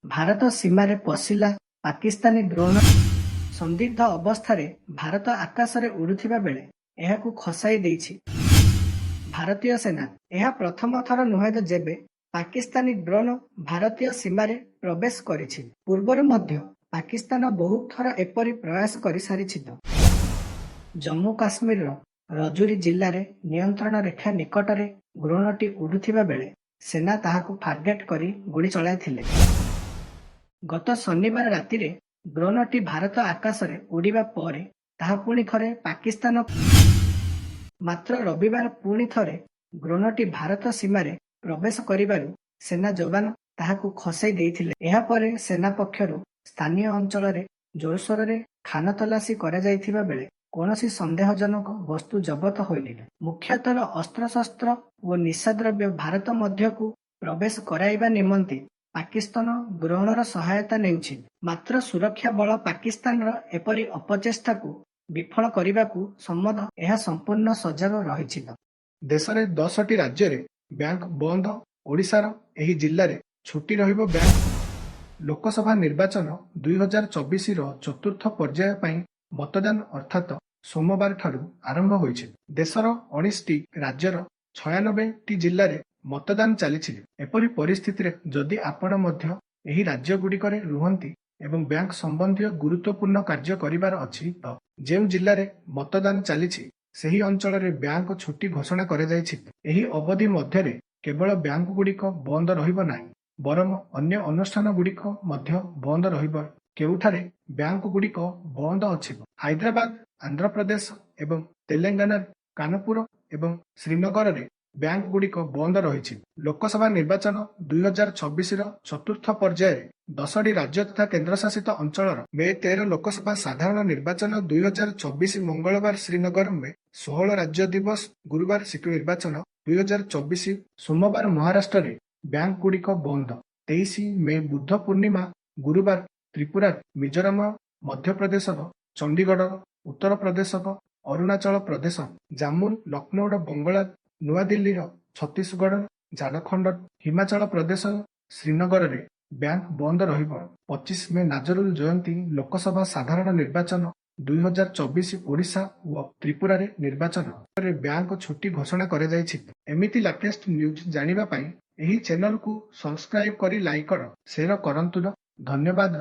ଭାରତ ସୀମାରେ ପଶିଲା ପାକିସ୍ତାନୀ ଡ୍ରୋନ। ସନ୍ଦିଗ୍ଧ ଅବସ୍ଥାରେ ଭାରତ ଆକାଶରେ ଉଡୁଥିବା ବେଳେ ଏହାକୁ ଖସାଇ ଦେଇଛି ଭାରତୀୟ ସେନା। ଏହା ପ୍ରଥମ ଥର ନୁହେଁ ଯେବେ ପାକିସ୍ତାନୀ ଡ୍ରୋନ ଭାରତୀୟ ସୀମାରେ ପ୍ରବେଶ କରିଛି। ପୂର୍ବରୁ ମଧ୍ୟ ପାକିସ୍ତାନ ବହୁତ ଥର ଏପରି ପ୍ରୟାସ କରିସାରିଛି। ଜମ୍ମୁ କାଶ୍ମୀରର ରଜୌରୀ ଜିଲ୍ଲାରେ ନିୟନ୍ତ୍ରଣ ରେଖା ନିକଟରେ ଡ୍ରୋନଟି ଉଡୁଥିବା ବେଳେ ସେନା ତାହାକୁ ଟାର୍ଗେଟ କରି ଗୁଳି ଚଳାଇଥିଲେ। ଗତ ଶନିବାର ରାତିରେ ଡ୍ରୋନଟି ଭାରତ ଆକାଶରେ ଉଡ଼ିବା ପରେ ତାହା ପୁଣି ଥରେ ପାକିସ୍ତାନ, ମାତ୍ର ରବିବାର ପୁଣି ଥରେ ଡ୍ରୋନଟି ଭାରତ ସୀମାରେ ପ୍ରବେଶ କରିବାରୁ ସେନା ଯବାନ ତାହାକୁ ଖସାଇ ଦେଇଥିଲେ। ଏହାପରେ ସେନା ପକ୍ଷରୁ ସ୍ଥାନୀୟ ଅଞ୍ଚଳରେ ଜୋରସୋରରେ ଖାନତଲାସୀ କରାଯାଇଥିବା ବେଳେ କୌଣସି ସନ୍ଦେହଜନକ ବସ୍ତୁ ଜବତ ହୋଇନି। ମୁଖ୍ୟତଃ ଅସ୍ତ୍ରଶସ୍ତ୍ର ଓ ନିଶାଦ୍ରବ୍ୟ ଭାରତ ମଧ୍ୟକୁ ପ୍ରବେଶ କରାଇବା ନିମନ୍ତେ ପାକିସ୍ତାନ ଡ୍ରୋନର ସହାୟତା ନେଉଛି। ମାତ୍ର ସୁରକ୍ଷା ବଳ ପାକିସ୍ତାନର ଏପରି ଅପଚେଷ୍ଟାକୁ ବିଫଳ କରିବାକୁ ସମ୍ବନ୍ଧ ଏହା ସମ୍ପୂର୍ଣ୍ଣ ସଜାଗ ରହିଛି। ଦେଶରେ 10ଟି ରାଜ୍ୟରେ ବ୍ୟାଙ୍କ ବନ୍ଦ, ଓଡ଼ିଶାର ଏହି ଜିଲ୍ଲାରେ ଛୁଟି ରହିବ ବ୍ୟାଙ୍କ। ଲୋକସଭା ନିର୍ବାଚନ 2024ର ଚତୁର୍ଥ ପର୍ଯ୍ୟାୟ ପାଇଁ ମତଦାନ ଅର୍ଥାତ ସୋମବାରଠାରୁ ଆରମ୍ଭ ହୋଇଛି। ଦେଶର 19ଟି ରାଜ୍ୟର 96ଟି ଜିଲ୍ଲାରେ ମତଦାନ ଚାଲିଛି। ଏପରି ପରିସ୍ଥିତିରେ ଯଦି ଆପଣ ମଧ୍ୟ ଏହି ରାଜ୍ୟଗୁଡ଼ିକରେ ରୁହନ୍ତି ଏବଂ ବ୍ୟାଙ୍କ ସମ୍ବନ୍ଧୀୟ ଗୁରୁତ୍ୱପୂର୍ଣ୍ଣ କାର୍ଯ୍ୟ କରିବାର ଅଛି ତ ଯେଉଁ ଜିଲ୍ଲାରେ ମତଦାନ ଚାଲିଛି, ସେହି ଅଞ୍ଚଳରେ ବ୍ୟାଙ୍କ ଛୁଟି ଘୋଷଣା କରାଯାଇଛି। ଏହି ଅବଧି ମଧ୍ୟରେ କେବଳ ବ୍ୟାଙ୍କଗୁଡ଼ିକ ବନ୍ଦ ରହିବ ନାହିଁ, ବରଂ ଅନ୍ୟ ଅନୁଷ୍ଠାନଗୁଡ଼ିକ ମଧ୍ୟ ବନ୍ଦ ରହିବ। କେଉଁଠାରେ ବ୍ୟାଙ୍କଗୁଡ଼ିକ ବନ୍ଦ ଅଛି? ହାଇଦ୍ରାବାଦ, ଆନ୍ଧ୍ରପ୍ରଦେଶ ଏବଂ ତେଲେଙ୍ଗାନାର କାନପୁର ଏବଂ ଶ୍ରୀନଗରରେ ବ୍ୟାଙ୍କଗୁଡ଼ିକ ବନ୍ଦ ରହିଛି। ଲୋକସଭା ନିର୍ବାଚନ 2024ର ଚତୁର୍ଥ ପର୍ଯ୍ୟାୟରେ 10ଟି ରାଜ୍ୟ ତଥା କେନ୍ଦ୍ରଶାସିତ ଅଞ୍ଚଳର ମେ 13 ଲୋକସଭା ସାଧାରଣ ନିର୍ବାଚନ 2024 ମଙ୍ଗଳବାର ଶ୍ରୀନଗର, ମେ 16 ରାଜ୍ୟ ଦିବସ, ଗୁରୁବାର ସିକିମ ନିର୍ବାଚନ 2024 ସୋମବାର ମହାରାଷ୍ଟ୍ରରେ ବ୍ୟାଙ୍କଗୁଡ଼ିକ ବନ୍ଦ। 23 ମେ ବୁଦ୍ଧ ପୂର୍ଣ୍ଣିମା, ଗୁରୁବାର ତ୍ରିପୁରା, ମିଜୋରାମ, ମଧ୍ୟପ୍ରଦେଶର ଚଣ୍ଡିଗଡ଼, ଉତ୍ତରପ୍ରଦେଶର ଅରୁଣାଚଳ ପ୍ରଦେଶ, ଜାମ୍ମୁ, ଲକ୍ଷ୍ନୌର ବଙ୍ଗଳା, ନୂଆଦିଲ୍ଲୀର ଛତିଶଗଡ଼, ଝାଡ଼ଖଣ୍ଡ, ହିମାଚଳ ପ୍ରଦେଶ ଶ୍ରୀନଗରରେ ବ୍ୟାଙ୍କ ବନ୍ଦ ରହିବ। 25 ମେ ନଜରୁଲ ଜୟନ୍ତୀ। ଲୋକସଭା ସାଧାରଣ ନିର୍ବାଚନ 2024 ଓଡ଼ିଶା ଓ ତ୍ରିପୁରାରେ ନିର୍ବାଚନ ବ୍ୟାଙ୍କ ଛୁଟି ଘୋଷଣା କରାଯାଇଛି। ଏମିତି ଲାଟେଷ୍ଟ ନ୍ୟୁଜ୍ ଜାଣିବା ପାଇଁ ଏହି ଚ୍ୟାନେଲକୁ ସବସ୍କ୍ରାଇବ କରି ଲାଇକ୍ କର, ସେୟାର କରନ୍ତୁ। ଧନ୍ୟବାଦ।